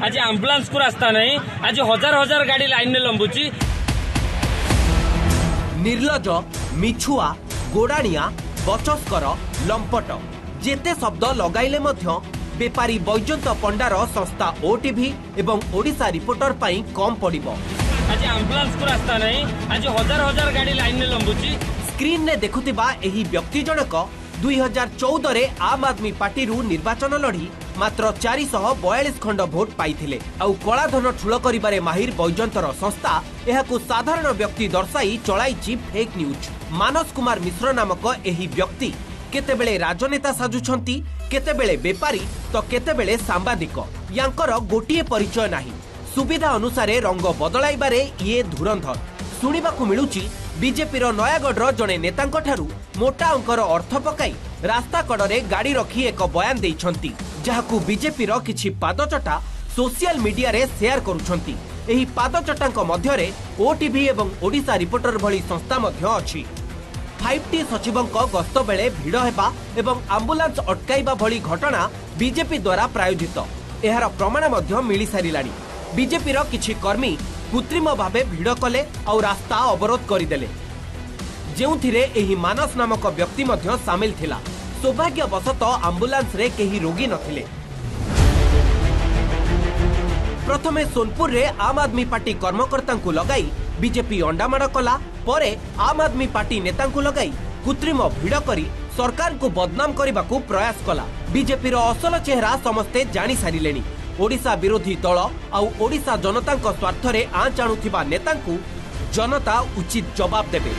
ଆଜି ଆମ୍ବୁଲାନ୍ସକୁ ରାସ୍ତା ନାହିଁ। ଆଜି ହଜାର ହଜାର ଗାଡ଼ି ଲାଇନରେ ଲମ୍ବୁଛି। ନିର୍ଲଜ, ମିଛୁଆ, ଗୋଡ଼ାଣିଆ, ବଚସ୍କର, ଲମ୍ପଟ, ଯେତେ ଶବ୍ଦ ଲଗାଇଲେ ମଧ୍ୟ ବେପାରୀ ବୈଜନ୍ତ ପଣ୍ଡାର ସଂସ୍ଥା ଓଟିଭି ଏବଂ ଓଡ଼ିଶା ରିପୋର୍ଟର ପାଇଁ କମ୍ ପଡ଼ିବ। ଆଜି ଆମ୍ବୁଲାନ୍ସକୁ ରାସ୍ତା ନାହିଁ। ଆଜି ହଜାର ହଜାର ଗାଡ଼ି ଲାଇନରେ ଲମ୍ବୁଛି। ସ୍କ୍ରିନ୍ରେ ଦେଖୁଥିବା ଏହି ବ୍ୟକ୍ତି ଜଣକ 2014ରେ ଆମ୍ ଆଦମୀ ପାର୍ଟିରୁ ନିର୍ବାଚନ ଲଢ଼ି ମାତ୍ର 442 ଖଣ୍ଡ ଭୋଟ ପାଇଥିଲେ। ଆଉ କଳାଧନ ଠୁଳ କରିବାରେ ମାହିର ବୈଜନ୍ତର ସଂସ୍ଥା ଏହାକୁ ସାଧାରଣ ବ୍ୟକ୍ତି ଦର୍ଶାଇ ଚଳାଇଛି ଫେକ୍ ନ୍ୟୁଜ୍। ମାନସ କୁମାର ମିଶ୍ର ନାମକ ଏହି ବ୍ୟକ୍ତି କେତେବେଳେ ରାଜନେତା ସାଜୁଛନ୍ତି, କେତେବେଳେ ବେପାରୀ ତ କେତେବେଳେ ସାମ୍ବାଦିକ। ୟାଙ୍କର ଗୋଟିଏ ପରିଚୟ ନାହିଁ। ସୁବିଧା ଅନୁସାରେ ରଙ୍ଗ ବଦଳାଇବାରେ ଇଏ ଧୁରନ୍ଧର। ଶୁଣିବାକୁ ମିଳୁଛି, ବିଜେପିର ନୟାଗଡ଼ର ଜଣେ ନେତାଙ୍କଠାରୁ ମୋଟା ଅଙ୍କର ଅର୍ଥ ପକାଇ ରାସ୍ତା କଡ଼ରେ ଗାଡ଼ି ରଖି ଏକ ବୟାନ ଦେଇଛନ୍ତି, ଯାହାକୁ ବିଜେପିର କିଛି ପାଦଚଟା ସୋସିଆଲ ମିଡିଆରେ ସେୟାର କରୁଛନ୍ତି। ଏହି ପାଦଚଟାଙ୍କ ମଧ୍ୟରେ ଓଟିଭି ଏବଂ ଓଡ଼ିଶା ରିପୋର୍ଟର ଭଳି ସଂସ୍ଥା ମଧ୍ୟ ଅଛି। 5ଟି ସଚିବଙ୍କ ଗସ୍ତ ବେଳେ ଭିଡ଼ ହେବା ଏବଂ ଆମ୍ବୁଲାନ୍ସ ଅଟକାଇବା ଭଳି ଘଟଣା ବିଜେପି ଦ୍ୱାରା ପ୍ରାୟୋଜିତ। ଏହାର ପ୍ରମାଣ ମଧ୍ୟ ମିଳିସାରିଲାଣି। ବିଜେପିର କିଛି କର୍ମୀ କୃତ୍ରିମ ଭାବେ ଭିଡ଼ କଲେ ଆଉ ରାସ୍ତା ଅବରୋଧ କରିଦେଲେ, ଯେଉଁଥିରେ ଏହି ମାନସ ନାମକ ବ୍ୟକ୍ତି ମଧ୍ୟ ସାମିଲ ଥିଲା। ସୌଭାଗ୍ୟବଶତଃ ଆମ୍ବୁଲାନ୍ସରେ କେହି ରୋଗୀ ନଥିଲେ। ପ୍ରଥମେ ସୋନପୁରରେ ଆମ୍ ଆଦମୀ ପାର୍ଟି କର୍ମକର୍ତ୍ତାଙ୍କୁ ଲଗାଇ ବିଜେପି ଅଣ୍ଡାମାଡ଼ କଲା। ପରେ ଆମ୍ ଆଦମୀ ପାର୍ଟି ନେତାଙ୍କୁ ଲଗାଇ କୃତ୍ରିମ ଭିଡ଼ କରି ସରକାରଙ୍କୁ ବଦନାମ କରିବାକୁ ପ୍ରୟାସ କଲା। ବିଜେପିର ଅସଲ ଚେହେରା ସମସ୍ତେ ଜାଣିସାରିଲେଣି। ଓଡ଼ିଶା ବିରୋଧୀ ଦଳ ଆଉ ଓଡ଼ିଶା ଜନତାଙ୍କ ସ୍ୱାର୍ଥରେ ଆଞ୍ଚ ଆଣୁଥିବା ନେତାଙ୍କୁ ଜନତା ଉଚିତ ଜବାବ ଦେବେ।